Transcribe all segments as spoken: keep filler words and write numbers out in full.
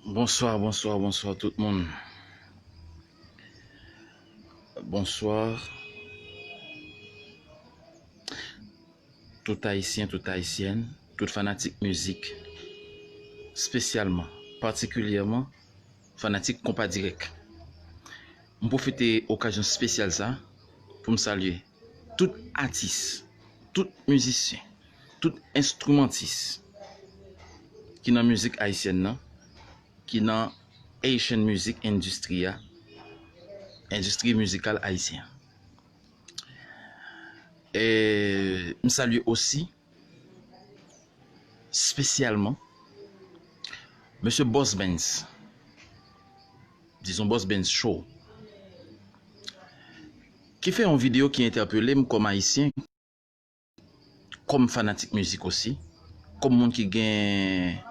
Bonswa, bonswa, bonswa tout moun. Bonswa tout Ayisyen, tout Ayisyèn, tout fanatik mizik, espesyalman, patikilyèman, fanatik Konpa Dirèk. M pwofite okazyon espesyal sa pou m salye tout atis, tout mizisyen, tout enstrimantis ki nan mizik ayisyèn nan, ki nan Haitian music industry a, endistri mizikal ayisyen. E m salye osi espesyalman Mesye Boss Benz, dizon Boss Benz Show, ki fè yon videyo ki entèpele m kòm Ayisyen, kòm fanatik mizik osi, kòm moun ki gen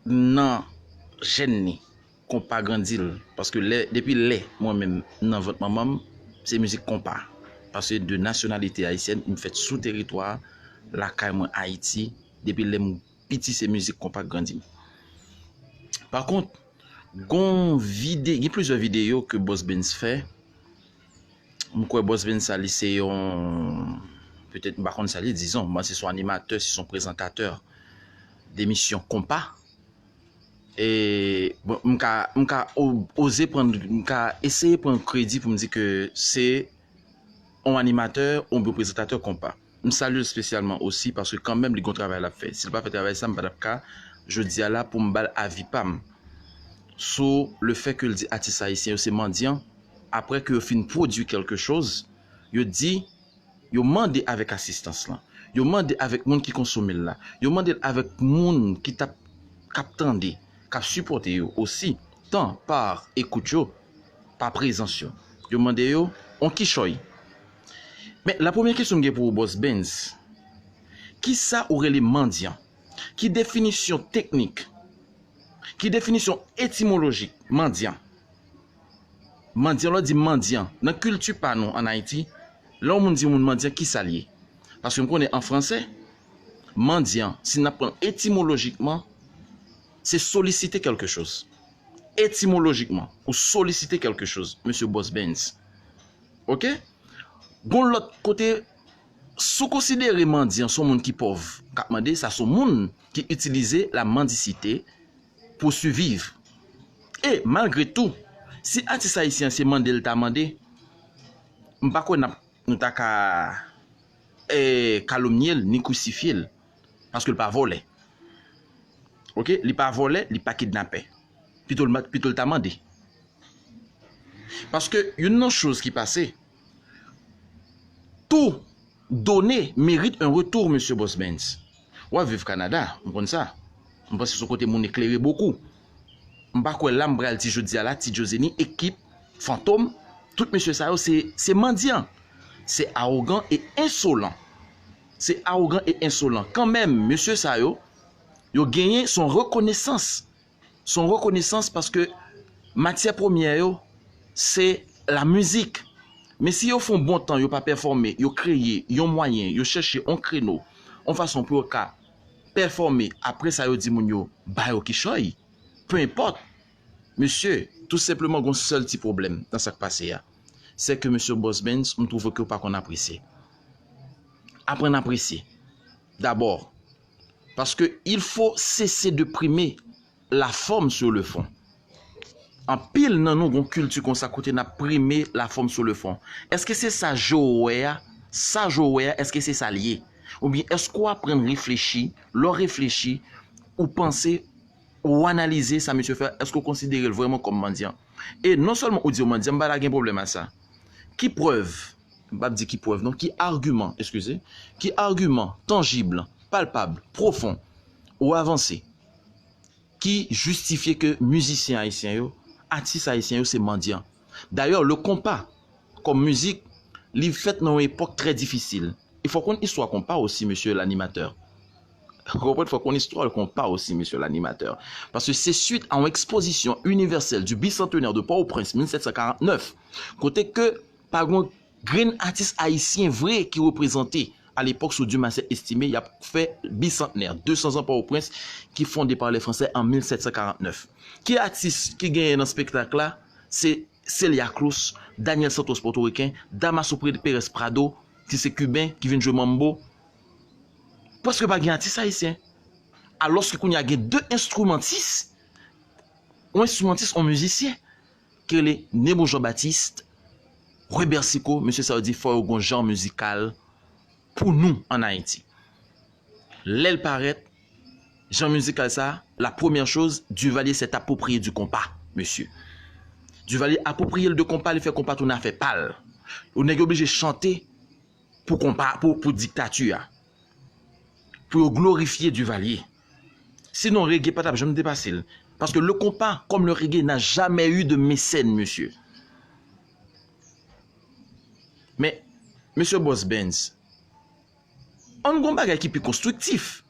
nan jèn li, konpa grandi l. Paske lè, depi lè mwen menm nan vant manman m, se mizik konpa. Paske de nasyonalite ayisyèn, m fèt sou teritwa lakay mwen Ayiti, depi lè m piti se mizik konpa k grandi m. Pa kont, gon vide, gen plizyè videyo ke Boss Benz fè. M kwè Boss Benz sa li se yon, petèt m pa konn sa li, dizon, m panse se yon animatè, se yon prezantatè demisyon konpa. E bon, m ka, m ka o- oze pran, m ka eseye pran kredi pou m di ke se yon animatè oubyen prezantatè konpa. M salye l espesyalman osi paske kanmenm li gon travay l ap fè. Si l pa fè travay sa, m pa t ap ka jodi a la pou m ba l avi pa m sou le fè ke l di atis ayisyen yo se mandyan, apre ke yo fin pwodui kèlke choz, yo di, yo mande avèk asistans lan, yo mande avèk moun ki konsome l la, yo mande l avèk moun ki t ap, k ap tande, k ap sipòte yo osi, tan pa ekout yo, pa prezans yo. Yo mande yo on kichòy. Men, la premyè kesyon m gen pou ou, Boss Benz, kisa ou rele mandyan? Ki definisyon teknik, ki definisyon etimolojik mandyan? Mandyan, lè w di mandyan, nan kilti pa nou ann Ayiti, lè yon moun di yon moun mandyan, kisa l ye? Paske m konnen an franse, mandyan, si n ap pran l etimolojikman, se solisite kèlke choz. Etimolojikman, ou solisite kèlke choz, mesye Boss Benz. Oke? Gon lòt kote, si w konsidere mandyan se yon moun ki pòv k ap mande, sa se yon moun ki itilize la mandisite pou siviv. E malgre tou, si atis ayisyen se mande l ta mande, m pa kwè n ap, nou ta ka, e, kalomnye l ni krisifye l, paske l pa vòlè. Oke? Li pa vòlè, li pa kidnapè. Pito l ma- pito l ta mande. Paske youn nan choz ki pase, tout done mérite un retour, mesye Boss Benz. W ap viv Kanada, m konn sa. M panse se yon kote moun eklere bokou. M pa kwè la m pral di jodi a la, Ti Jozeni, ekip, Fantom, tout mesye sa yo se, se mandyan. Se awogan e ensolan. Se awogan e ensolan. Kanmenm, mesye sa yo, yo genyen se yon rekonesans. Se yon rekonesans paske matyè premyè yo, se lamizik. Men si yo fè yon bon tan, yo pa pèfòme, yo kreye yon mwayen, yo chèche yon kreno, yon fason pou yo ka pèfòme, apre sa yo di moun yo, ba yo kichòy. Peu importe. Mesye, tou senpleman gon sèl ti pwoblèm nan sa k pase a. Se ke mesye Boss Benz, m twouve ke w pa konn apresye. Aprann apresye. Dabò. Paske il faut cesser de primer la forme sur le fond. Anpil nan nou gon kilti konsa kote n ap prime la forme sur le fond. Èske se sa je w wè a? Sa je w wè a, èske se sa l ye? Oubyen èske w aprann reflechi? Lè w reflechi, ou panse, ou analize sa misye fè, èske w konsidere l vrèman kòm mandyan? E non sèlman ou di yo mandyan, m pa ta gen pwoblèm a sa. Ki prèv, m p ap di ki prèv non, ki agiman, eskize, ki agiman tanjib, palpab, pwofon ou avanse ki jistifye ke mizisyen ayisyen yo, atis ayisyen yo se mandyan? Dayè, le konpa, kòm mizik, li fèt nan yon epòk trè difisil. E fò w konn istwa konpa osi, mesye lanimatè. Ou konprann, fò w konn istwa konpa osi, mesye lanimatè. Paske se suit a yon exposition universelle du bicentenaire de Port-au-Prince mil sèt san karant nèf, kote ke pa gen yon grenn atis ayisyen vre ki reprezante à l'époque, sou Dumarsais Estimé, y ap fè bisantnè, deux cents ans Port-au-Prince, ki fonde pa lè Fransè an mil sèt san karant nèf. Ki atis ki genyen nan spektak la? Se Celia Cruz, Daniel Santos, pòtoriken, Damaso Pérez Prado, ki se kiben, ki vin jwe manbo. Prèske pa gen atis ayisyen. Alòske kounye a gen de enstrimantis, yon enstrimantis, yon mizisyen, ki rele Nebo Jean Baptiste, Robert Sicot, mesye sa yo di fò yo gon jan mizikal pou nou ann Ayiti. Lè l parèt, jan mizikal sa, la première chose, Duvalier s'est approprié du compas, mesye. Duvalier apwopriye l de konpa, li fè konpa tounen afè pa l. Ou nèg yo oblije chante pou konpa, pou, pou diktati a. Pou yo glorifye Duvalier. Sinon, reggae pa t ap janm depase l. Paske le compas, comme le reggae, n'a jamais eu de mécène, mesye. Men, mesye Boss Benz, ann gon bagay ki pi konstriktif.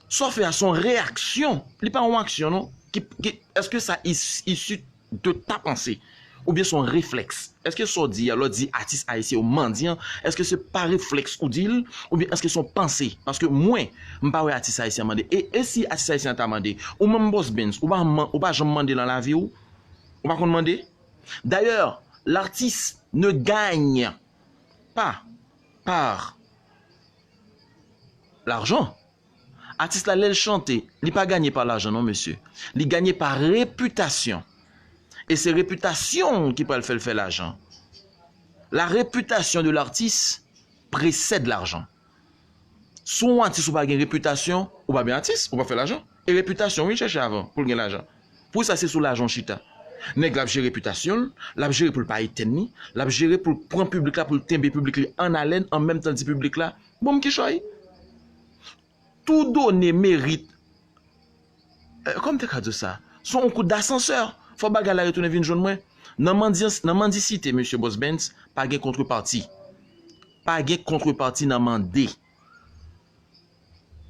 Sa w fè a se yon reyaksyon, li pa yon aksyon non. Ki, ki, èske sa is- isi de ta panse? Oubyen se yon reflèks? Èske sa w di a, lè w di atis ayisyen yo mandyan, èske se pa reflèks ou di l, oubyen èske se yon panse? Paske mwen, m pa wè atis ayisyen an mande. E, e si atis ayisyen an ta mande? Ou menm Boss Benz, ou pa, man- ou pa janm mande nan lavi w? Ou pa konn mande? D'ailleurs, l'artiste ne gagne pas par l'argent. Atis la, lè l chante, li pa ganye pa lajan non, mesye. Li ganye pa repitasyon. E se repitasyon ki pral fè l fè lajan. La réputation de l'artiste précède l'argent. Si w yon atis ou pa gen repitasyon, ou pa byen atis, ou pa fè lajan. E repitasyon, wi, l chèche avan pou l gen lajan. Pou sa, se sou lajan w chita. Nèg la ap jere repitasyon l, l ap jere pou l pa etèn li, l ap jere pou l pran piblik la, pou l kenbe piblik li an alèn, an menm tan l di piblik la, bon, m kichòy. Tout done merit, euh, kòman m te ka di w sa? Se yon kou dasansè. Fò bagay la retounen vin jwenn mwen. Nan mandyan, nan mandisite, mesye Boss Benz, pa gen kontrepati. Pa gen kontrepati nan mande.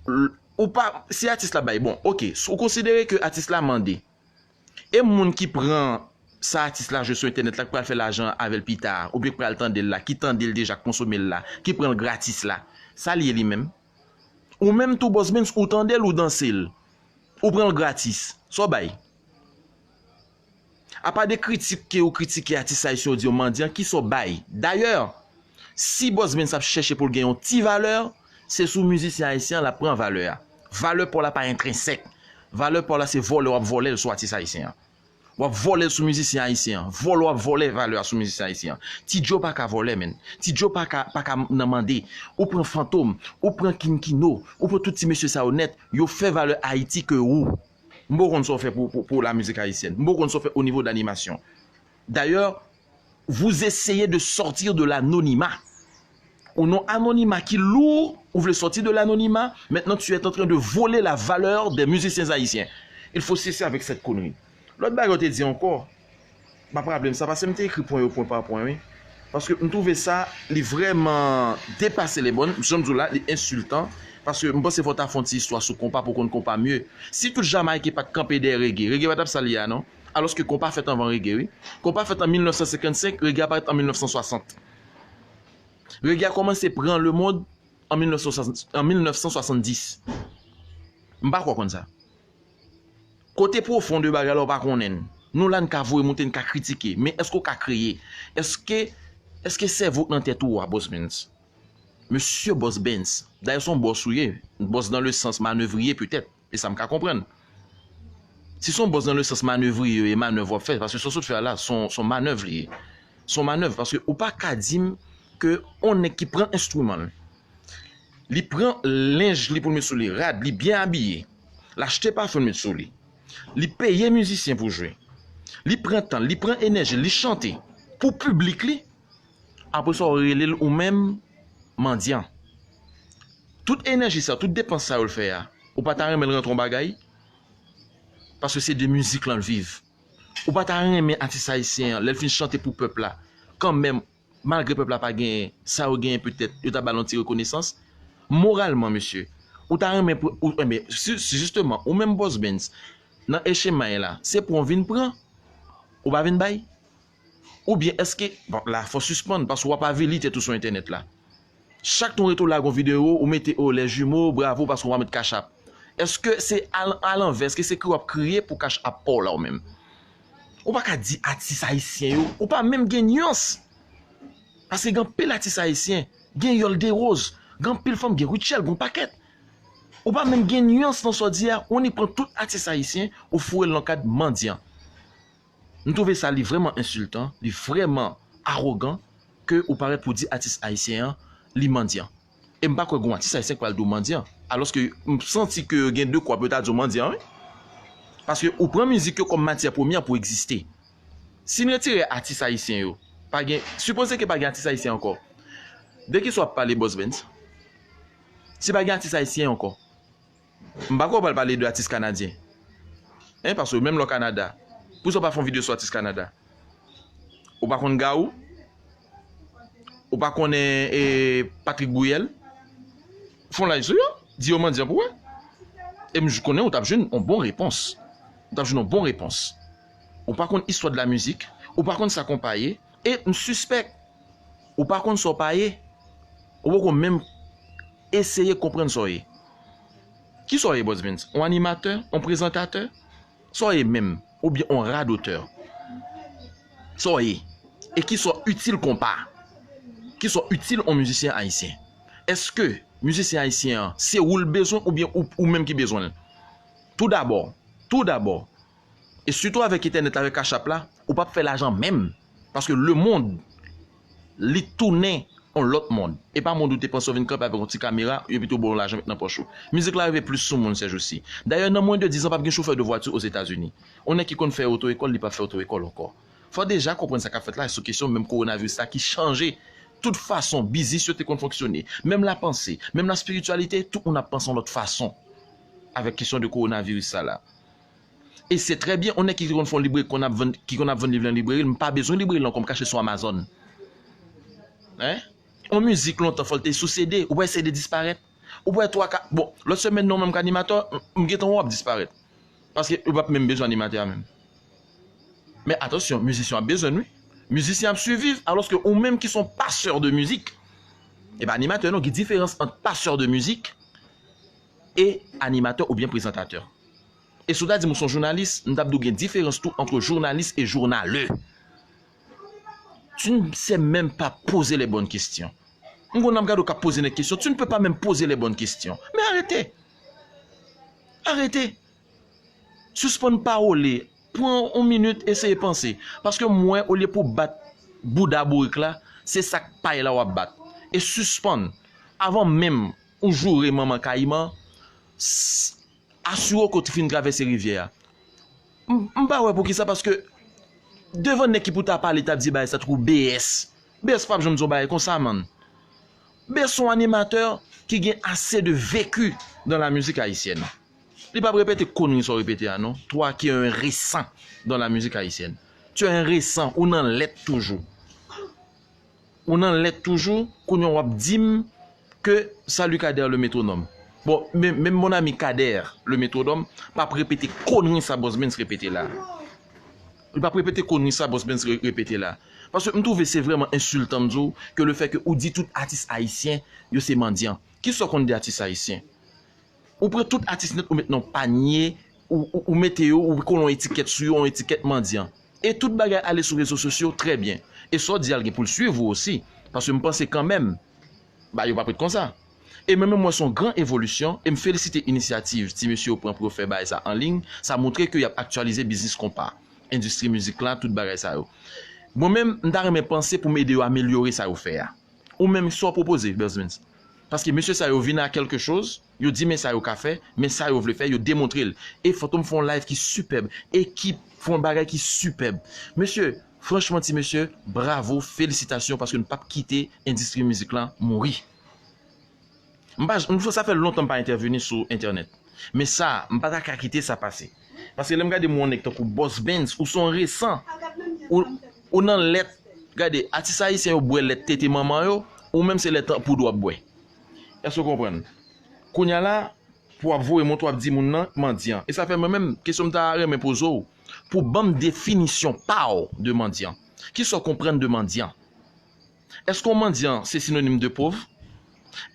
L- Ou pa, si atis la bay, bon, oke, si w konsidere ke atis la mande, e moun ki pran sa atis la jwe sou entènèt la, ki pral fè lajan avè l pita, oubyen ki pral tande l la, ki tande l deja, ki konsome l la, ki pran l gratis la, sa l ye li menm? Ou menm tou, Boss Benz, ou tande l, ou danse l, ou pran l gratis, sa w bay? Apa de kritik ke yo kritike atis ayisyen yo di yo mandyan, kisa w bay? Dayè, si Boss Benz ap chèche pou l gen yon ti valè, se sou mizisyen ayisyen an l ap pran valè a. Valè pa w la pa entrensèk. Valè pa w la se vòlè w ap vòlè l sou atis ayisyen an. W ap vòlè l sou mizisyen ayisyen an. Vòlè w ap vòlè valè a sou mizisyen ayisyen an. Ti Joe pa ka vòlè, menn. Ti Joe pa ka, pa ka nan mande. Ou pran Fantom, ou pran King Kino, ou pran tout ti mesye sa yo nèt, yo fè valè Ayiti ke ou. M poko konn sa w fè pou, pou, pou lamizik ayisyèn. M poko konn sa w fè o nivo danimasyon. Dayè, vous essayez de sortir de l'anonymat. Ou nan anonima ki lou, ou vle sòti de l'anonymat, maintenant tu es en train de voler la valeur des musiciens haïtiens. Il faut cesser avec cette connerie. Lòt bagay yo te di ankò, m ap raple m sa, paske m te ekri pwen yo pwen pa pwen, wi. Paske m twouve sa, li vrèman depase le bòn. Jan m di w la, li ensiltan. Paske m panse fò w ta fè yon ti istwa sou konpa pou w konn konpa mye. Si tout Jamayiken pa t kanpe dèyè rege, rege pa t ap sa l ye a, non. Alòske konpa fèt anvan rege, wi. Konpa fèt an mil nèf san senkannsenk, rege a parèt an mil nèf san swasant. Rege a kòmanse pran lemonn an mil nèf san swasant, an mil nèf san swasanndis. M pa kwè w konn sa. Kote pwofon de bagay la, w pa konnen l. Nou la, n ka voye moute, n ka kritike. Men èske w ka kreye? Èske, èske sèvo k nan tèt ou a, Boss Benz? Mesye Boss Benz. Dayè, se yon bòs ou ye. Bòs dans le sens manevriye, petèt. E sa m ka konprann. Si se yon bòs dans le sens manevriye e manèv w ap fè, paske sa w sot fè a la, se yon, se yon manèv li ye. Se yon manèv, paske ou pa ka di m ke yon nèg ki pran enstriman l, li pran lenj li pou l met sou li, rad li, byen abiye, l achte pafen l met sou li, li peye mizisyen pou jwe, li pran tan l, li pran enèji l, li chante pou piblik li, apre sa w rele l ou menm mandyan. Tout enèji sa, tout depans sa yo l fè a, ou pa ta renmen l rantre yon bagay? Paske se de mizik lan l viv. Ou pa ta renmen atis ayisyen an, lè l fin chante pou pèp la, kanmenm, malgre pèp la pa genyen sa yo genyen petèt, yo ta ba l yon ti rekonesans? Moralman, mesye, ou ta renmen pou, ou, enben, si, si jisteman, ou menm Boss Benz, nan echemay la, se pran w vin pran, ou pa vin bay? Oubyen èske, bon, la, fò w sispann, paske w ap avili tèt ou sou entènèt la. Chak tan w rete w lage yon videyo, ou mete o les jumeaux, bravo paske w pa met cash app. Èske se alanvè, èske se kri w ap kriye pou cash app pa w la ou menm? Ou pa ka di atis ayisyen yo, ou pa menm gen nyans. Paske gen anpil atis ayisyen, gen Yol Derose, gen anpil fanm, gen Rutshelle, gen yon pakèt. Ou pa menm gen nyans nan sa w di a, ou annik pran tout atis ayisyen, ou foure l nan kad mandyan. M twouve sa li vrèman ensiltan, li vrèman awogan ke ou parèt pou di atis ayisyen an li mandyan. E m pa kwè gen yon atis ayisyen k pral di w mandyan. Alòske m santi ke gen de kwa pou yo ta di w mandyan, wi. Paske ou pran mizik yo kòm matyè premyè pou egziste. Si n retire atis ayisyen yo, pa gen, sipoze ke pa gen atis ayisyen ankò. De kisa w ap pale, Boss Benz? Si pa gen atis ayisyen ankò, m pa kwè w pral pale de atis kanadyen. Hein, paske menm lè w Kanada, poukisa w pa fè yon videyo sou atis Kanada? Ou pa konn Gawou? Ou pa konnen eh, Patrick Bouyèl? Fè yon live sou yo, di yo mandyan pou wè. E m j- konnen ou t ap jwenn yon bon repons. Ou t ap jwenn yon bon repons. Ou pa konn istwa de la mizik, ou pa konn sa konpa ye, e m sispèk ou pa konn sa w pa ye. Ou poko menm eseye konprann sa w ye. Kisa w ye, Boss Benz? Yon animatè? Yon prezantatè? Sa w ye menm? Oubyen yon radotè? Sa w ye? E kisa w itil konpa? Kisa w itil yon mizisyen ayisyen? Èske mizisyen ayisyen an, se ou l bezwen oubyen ou, ou menm ki bezwen l? Toudabò, toudabò, e sitou avèk entènèt la, avèk Cash App la, ou p ap fè lajan menm. Paske lemonn, li tounen yon lòt mond. E pa mond ou te panse w vin kanpe avèk yon ti kamera, yo pito ba w lajan met nan pòch ou. Mizik la rive plis sou moun sèjousi. Dayè, nan mwens de diz an, p ap gen chofè de vwati Ozetazini. Yon nèg ki konn fè oto ekòl, li p ap fè oto ekòl ankò. Fò w deja konprann sa k ap fèt la sou kesyon menm kowonaviris la ki chanje tout fason biznis yo te konn fonksyone. Menm lapanse, menm laspirityalite, tout moun ap panse yon lòt fason avèk kesyon de kowonaviris sa la. E se trè byen, yon nèg ki konn fè yon libreri, konn ap vann, ki konn ap vann liv nan libreri l, m pa bezwen libreri l ankò, m ka achte l sou Amazon. Hein? Yon mizik lontan, fò l te sou C D, ou pa wè C D disparèt? Ou pa wè twa ka, bon, lòt semèn nan, menm k animatè, m, m gentan wè w ap disparèt. Paske ou p ap menm bezwen animatè a menm. Men atansyon, mizisyen ap bezwen n, wi. Mizisyen ap siviv, alòske ou menm ki se yon pasè de mizik, e pa animatè non, gen diferans ant pasè de mizik e animatè oubyen prezantatè. E si w ta di m ou se yon jounalis, m t ap di w gen diferans tou ant jounalis e jounalè. Tu ne sais même pas poser les bonnes questions. M konn ap gade w k ap poze nèg kesyon. Tu ne peux pas même poser les bonnes questions. Men arete. Arete. Sispann pawole. Pran yon minit, eseye panse. Paske m wè, olye pou w bat bouda bourik la, se sak pay la w ap bat. E sispann. Avan menm ou joure manman kayiman, s- asire w ke w fin travèse rivyè a. M, m pa wè poukisa, paske devan nèg ki pou ta pale, t ap di bagay sa, tankou B S. B S p ap janm di yon bagay konsa, man. B S se yon animatè ki gen ase de vécu dans la musique haïtienne. Li p ap repete konri sa w repete a, non. Toi qui es un récent dans la musique haïtienne. Tu es un récent, ou nan lèt toujou. Ou nan lèt toujou, kounye a w ap di m ke salut Kader le métronome. Bon, men, menm mon ami Kader le métronome p ap repete konri sa Boss Benz repete la. Li p ap repete konri sa Boss Benz re- repete la. Paske m twouve se vrèman ensiltan, m di w, ke le fè ke ou di tout atis ayisyen, yo se mandyan. Kisa w konn de atis ayisyen? Ou pran tout atis nèt, ou met nan panye, ou, ou, ou mete yo, ou kole yon etikèt sou yo, yon etikèt mandyan. E tout bagay ale sou rezo sosyo, trè byen. E sa w di a, l gen pou l swiv ou osi. Paske m panse kanmenm, bagay yo p ap ret konsa. E mwen menm, m wè se yon gran evolisyon, e m felisite inisyativ ti mesye yo pran pou yo fè bagay sa an liy. Sa montre ke y ap aktyalize biznis konpa, endistri mizik la, tout bagay sa yo. Mwen menm, m ta renmen panse pou m ede yo amelyore sa yo fè a. Ou menm, sa w pwopoze, Boss Benz? Paske mesye sa yo vin a kèlke choz, yo di men sa yo ka fè, men sa yo vle fè, yo demontre l. E Fantom fè yon live ki sipèb, ekip fè yon bagay ki sipèb. Mesye, franchman, ti mesye, bravo, felisitasyon, paske n p ap kite endistri mizik lan mouri. M pa, m, sa fè lontan m pa entèveni sou entènèt. Men sa, m pa ta ka kite sa pase. Paske lè m gade m wè yon nèg tankou Boss Benz, ou se yon resan, ou, ou nan lèt, gade, atis ayisyen yo bwè lèt tete manman yo, ou menm se lèt poud w ap bwè. Èske w konprann? Kounye a la, pou w ap voye mont, w ap di moun nan mandyan. E sa fè mwen menm, kesyon m ta renmen poze w, pou ban m definisyon pa w de mandyan. Kisa w konprann de mandyan? Èske yon mandyan se sinonim de pòv?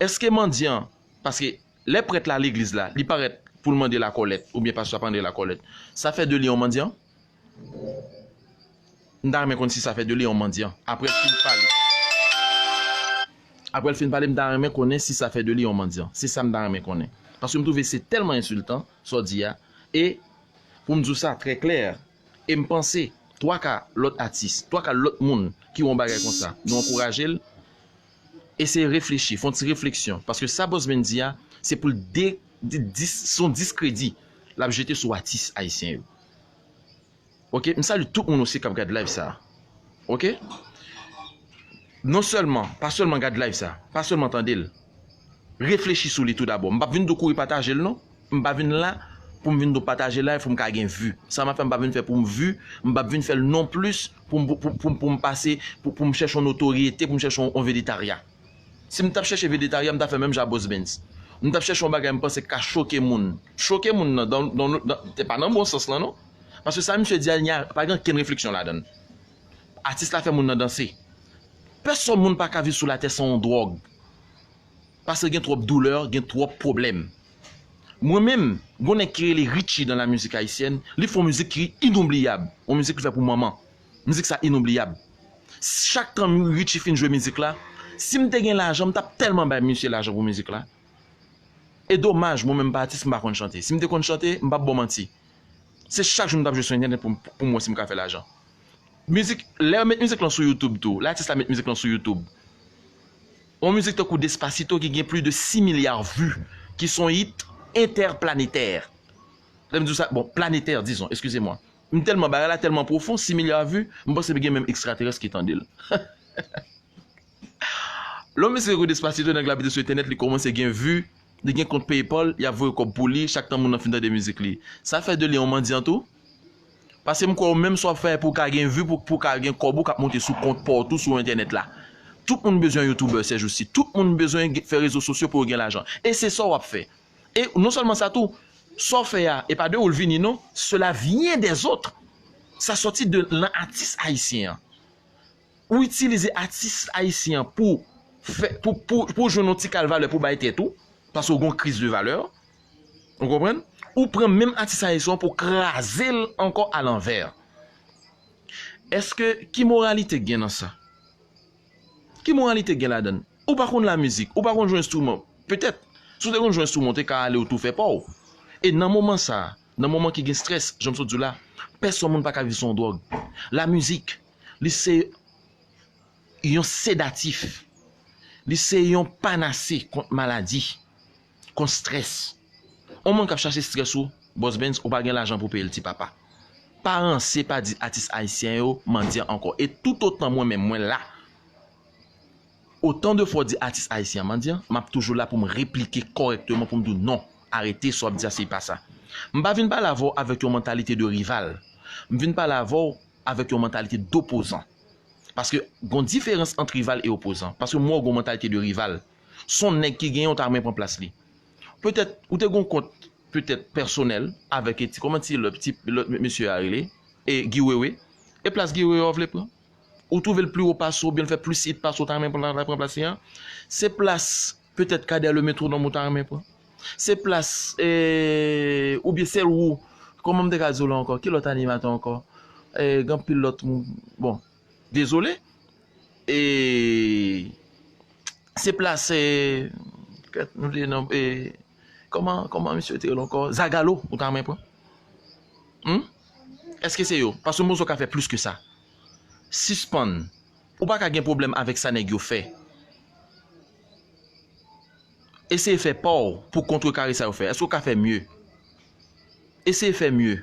Èske mandyan, paske lè prèt la legliz la, li parèt pou l mande lakòlèt, oubyen pastè a mande lakòlèt, sa fè de li yon mandyan? M ta renmen konn si sa fè de li yon mandyan. Apre l fin pale. Apre l fin pale, m ta renmen konnen si sa fè de li yon mandyan. Se sa m ta renmen konnen. Paske m twouve se tèlman ensiltan, sa w di a. E pou m di w sa trè klè, e m panse twa ka lòt atis, twa ka lòt moun ki wè yon bagay konsa, nou ankouraje l, eseye reflechi, fè yon ti refleksyon. Paske sa Boss Ben di a, se pou l de, de, dis, se yon diskredi l ap jete sou atis ayisyen yo. Ok, m salye tout moun osi k ap gad live sa. Ok? Non sèlman, pa sèlman gad live sa, pa sèlman tande l. Reflechi sou li tou dabò. M p ap vin tou kouri pataje l non. M pa vin la pou m vin tou pataje live pou m ka gen vi. Sa m ap fè, m pa vin fè pou m vi, m p ap vin fè l non plis pou m, pou, pou, pou, pou m pase, pou, pou m chèche yon notoryete, pou m chèche yon, yon vedetarya. Si m t ap chèche vedetarya, m t ap fè menm jan a Boss Benz. M t ap chèche yon bagay m panse k ka choke moun. Choke moun nan, dan, dan, dan, te pa nan bon sans lan non. Paske sa misye di a, pa gen okenn refleksyon ladan l. Atis la fè moun nan danse. Pèsòn moun pa ka viv sou latè san yon dwòg. Paske gen twòp doulè, gen twòp pwoblèm. Mwen menm, gon nèg ki rele Richie dans la musique haïtienne, li fè yon mizik ki inoubliyab. Yon mizik li fè pou manman. Mizik sa inoubliyab. Chak tan Richie fin jwe mizik la, si m te gen lajan, m t ap tèlman bay misye lajan pou mizik la. E domaj, mwen menm m pa atis, m pa konn chante. Si m te konn chante, m p ap ba w manti. Se chak jou m t ap jwe sou entènèt pou, pou m wè si m ka fè lajan. Mizik, lè yo met mizik lan sou YouTube tou, lè atis la met mizik lan sou YouTube, yon mizik tankou Despacito ki gen plis de sis milya vi, ki se yon hit entèplanetè. Lè m di w sa, bon, planetè, dizon, eskize mwa. M tèlman, bagay la tèlman pwofon, sis milya vi, m panse gen menm ekstraterès ki tande l. Lè w mesye kou Despacito, nèg la mete sou entènèt, li kòmanse gen vi, li gen kont PayPal, y ap voye kòb pou li, chak tan moun nan fin tande mizik li. Sa fè de li yon mandyan tou? Paske m kwè w menm sa w ap fè pou w ka gen vi, pou, pou w ka gen kòb ou k ap monte sou kont pa w tou sou entènèt la. Tout moun bezwen youtubè sèjousi. Tout moun bezwen gen, fè rezo sosyo pou yo gen lajan. E se sa w ap fè. E non sèlman sa tou, sa w fè a, e pa de ou l vini non, cela vient des autres. Sa sòti de nan atis ayisyen an. Ou itilize atis ayisyen an pou fè, pou, pou, pou jwenn yon ti kal valè pou bay tèt ou, paske w gen yon kriz de valè. Ou konprann? Ou pran menm atis ayisyen an pou kraze l ankò alanvè. Èske, ki moralite k gen nan sa? Ki moralite k gen ladan l? Ou pa konn lamizik, ou pa konn jwe enstriman. Petèt, si w te konn jwe enstriman, w te ka ale w tou fè pa w. E nan moman sa a, nan moman ki gen strès, jan m sot di w la, pèsòn moun pa ka viv san yon dwòg. Lamizik, li se yon sedatif. Li se yon panase kont maladi, kont strès. Yon moun k ap chache strès ou, Boss Benz, ou pa gen lajan pou peye l ti papa. Pa ranse pa di atis ayisyen yo mandyan ankò. E toutotan mwen menm mwen la, otan de fwa w di atis ayisyen an mandyan, m ap toujou la pou m replike kòrèkteman pou m di w non, arete sa w ap di a se pa sa. M pa vin pale avè w avèk yon mantalite de rival. M vin pale avè w avèk yon mantalite dopozan. Paske gon diferans ant rival e opozan. Paske m wè w gon mantalite de rival. Se yon nèg ki genyen w ta renmen pran plas li. Petèt, ou te gon kont, petèt, pèsonèl avèk e ti, kòman ti lòt, ti lòt mesye a rele? E Guy Wewe. E plas Guy Wewe w vle pran? Ou twouve l pi wo pase w, oubyen l fè plis hit pase w, w ta renmen pran, pran plas li an? Se plas, petèt, Kader le Métronome ou ta renmen pran? Se plas, e, oubyen sèl ou, kòman m te ka di w la ankò? Ki lòt animatè ankò? E, gen anpil lòt moun. Bon, dezole. E, se plas, e, kèt, m bliye non, e, kòman, kòman misye te rele ankò? Zagalo, ou ta renmen pran? Hmm? Èske se yo? Paske m bezwen w ka fè plis ke sa. Sispann. Ou pa ka gen pwoblèm avèk sa nèg yo fè. Eseye fè pa w pou kontrekare sa yo fè. Èske w ka fè mye? Eseye fè mye.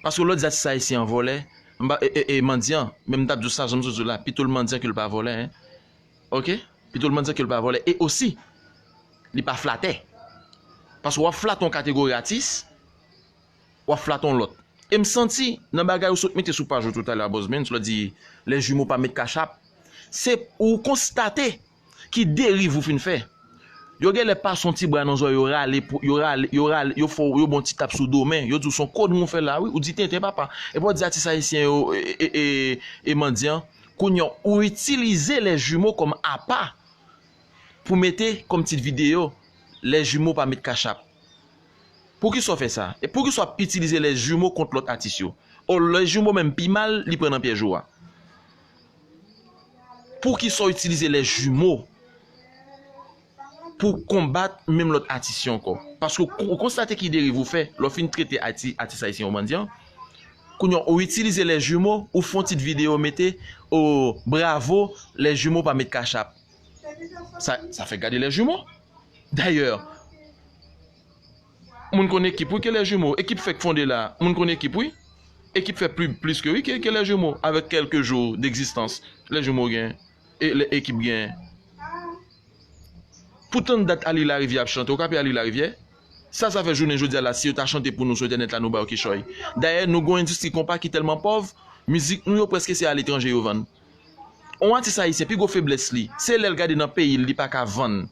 Paske lè w di atis ayisyen an vòlè, m pa, e, e, e, mandyan, men m t ap di w sa, jan m sot di w la, pito l mandyan ke l pa vòlè, en. Ok? Pito l mandyan ke l pa vòlè. E osi, li pa flatè. Paske w ap flate yon kategori atis, w ap flate yon lòt. E m santi, nan bagay ou sot mete sou paj ou toutalè a, Boss Benz, lè w di les jumeaux pa met kachap, se ou konstate ki deriv ou fin fè. Yo genlè pase yon ti bra nan zòrèy, yo rale, pou, yo rale, yo rale, yo fè w, yo ba w ti tap sou do, men yo di w se yon konn ou fè la, wi, ou di tenten papa. Epi w di atis ayisyen yo, e, e, e, e mandyan, kounye a, ou itilize les jumeaux kòm apa. pou mete kòm tit videyo, Les Jumeaux pa met kachap. Poukisa w fè sa? E poukisa w ap itilize Les Jumeaux kont lòt atis yo? O, Les Jumeaux menm pi mal, li pran nan pyèj ou a. Poukisa w itilize Les Jumeaux pou konbat menm lòt atis yo ankò? Paske w, w konstate ki deriv ou fè, lè w fin trete ati-, atis ayisyen yo mandyan. Kounye a, ou itilize Les Jumeaux, ou fè yon tit videyo mete, o, bravo, Les Jumeaux pa met kachap. Sa, sa fè gade Les Jumeaux. Dayè, moun konn ekip wi ke Les Jumeaux. Ekip fèk fonde la, moun konn ekip wi. Ekip fè pli, plis ke wi ke, ke Les Jumeaux, avèk kèlke jou d'egzistans Les Jumeaux gen, e, le, ekip gen. Pou tann dat Ali Larivière ap chante, ou ka peye Ali Larivière? Sa, sa fè jounen jodi a la, si yo ta chante pou nou sou entènèt la, nou ba yo kichòy. Dayè, nou gon endistri konpa ki tèlman pòv, mizik nou yo prèske se aletranje yo vann. On atis ayisyen, pi gwo feblès li, se lè l gade nan peyi l, li pa ka vann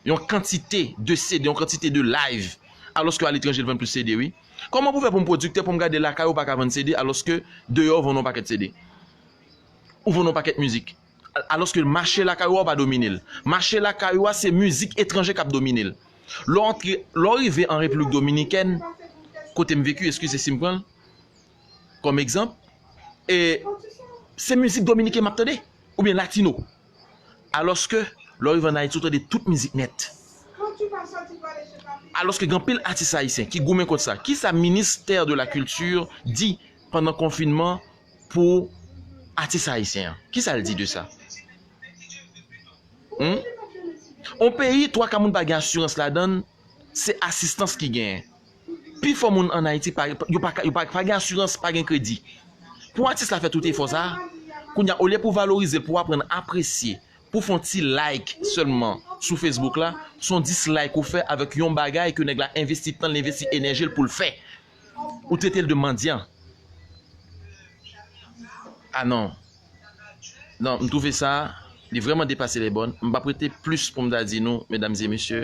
yon kantite de C D, yon kantite de live, alòske aletranje l vann plis C D, wi. Kòman pou fè pou m pwodiktè, pou m gade lakay ou pa ka vann C D, alòske deyò ou vann yon pakèt C D? Ou vann yon pakèt mizik. Al-, alòske mache lakay ou a, ou pa domine l. Mache lakay ou a, se mizik etranje k ap domine l. Lè w antre, lè w rive an Repiblik Dominikèn, kote m veki, eskize si m pran l kòm egzanp, e se mizik dominiken m ap tande, oubyen latino. Alòske, lè w rive an Ayiti, ou tande tout mizik nèt. Alòske gen anpil atis ayisyen ki goumen kont sa. Kisa ministè de la kilti di pandan konfinman pou atis ayisyen an? Kisa l di de sa? Hmm? On peyi, twa ka moun pa gen asirans ladan l, se asistans ki genyen. Pifò moun ann Ayiti, pa, yo pa, yo pa, pa gen asirans, pa gen kredi. Pou atis la fè tout efò sa a, kounye a, olye pou valorize l, pou aprann apresye, pou fè yon ti like sèlman sou Facebook la, se yon dislike ou fè avèk yon bagay ke nèg la envesti tan l, envesti enèji l pou l fè. Ou trete l de mandyan. Ah non. Non, m twouve sa, li vrèman depase lè bòn. M p ap rete plis pou m ta di nou, medam e mesye.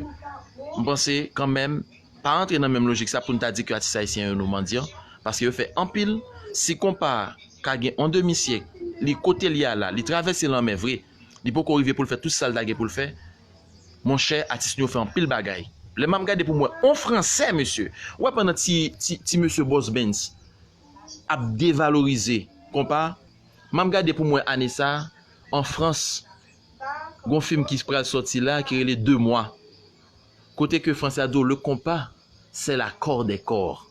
M panse kanmenm, pa antre nan menm lojik sa pou n ta di ke atis ayisyen yo nou mandyan, paske yo fè anpil. Si konpa ka gen on demi syèk, li kote l ye a la, li travèse lanmè vre, li poko rive pou l fè tout sa l ta gen pou l fè, monchè, atis nou yo fè anpil bagay. Lè m ap gade pou m wè on fransè, mesye, w wè pandan ti, ti, ti mesye Boss Benz ap devalorize konpa, m ap gade pou m wè ane sa a, an Frans, gon fim ki pral sòti la ki rele De Moi. Kote ke fransè a di w, le compas, c'est l'accord des corps.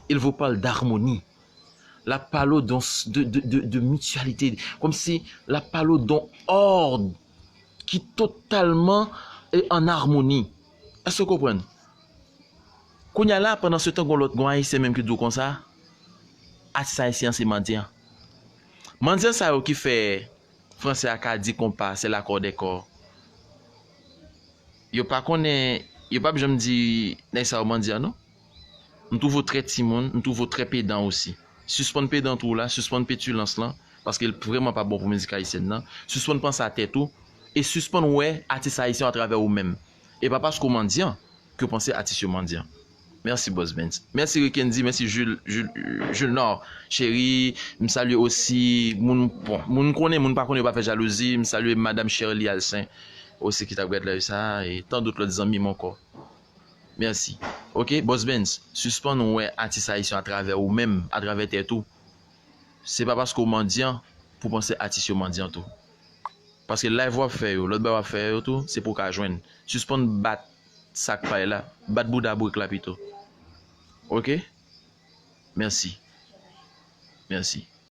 Il vous parle d'harmonie. L ap pale w de, de, de, de, de mityalite. Kòmsi l ap pale w de yon òd ki totalman, e, an amoni. Èske w konprann? Kounye a la, pandan se tan, gon lòt, gon Ayisyen menm ki di w konsa, atis ayisyen an se mandyan. Mandyan sa yo ki fè fransè a ka di konpa, c'est l'accord des corps. Yo pa konnen, yo p ap janm di nèg sa yo mandyan, non. M twouve w trè timoun, m twouve w trè pedan osi. Sispann pedant ou la, sispann petilans lan, paske l vrèman pa bon pou mizik ayisyèn nan. Sispann panse a tèt ou, e sispann wè atis ayisyen yo atravè ou menm. E pa paske w mandyan ke w panse atis yo mandyan. Mèsi, Boss Benz. Mèsi, Rikendy. Mèsi, Jules, Jules, Jules Nord. Cheri, m salye osi moun, bon, moun konnen, moun pa konnen, yo pa fè jalouzi. M salye Madam Shirley Alcin osi ki t ap gad live sa a, e tan dòt lòt zanmi m ankò. Mèsi. Oke, Boss Benz, sispann wè atis ayisyen atravè ou menm, atravè tèt ou. Se pa paske w mandyan pou w panse atis yo mandyan tou. Paske live w ap fè yo, lòt bagay w ap fè yo tou, se pou w ka jwenn. Sispann bat sak pay la, bat bouda brik la pito. Oke? Mèsi. Mèsi.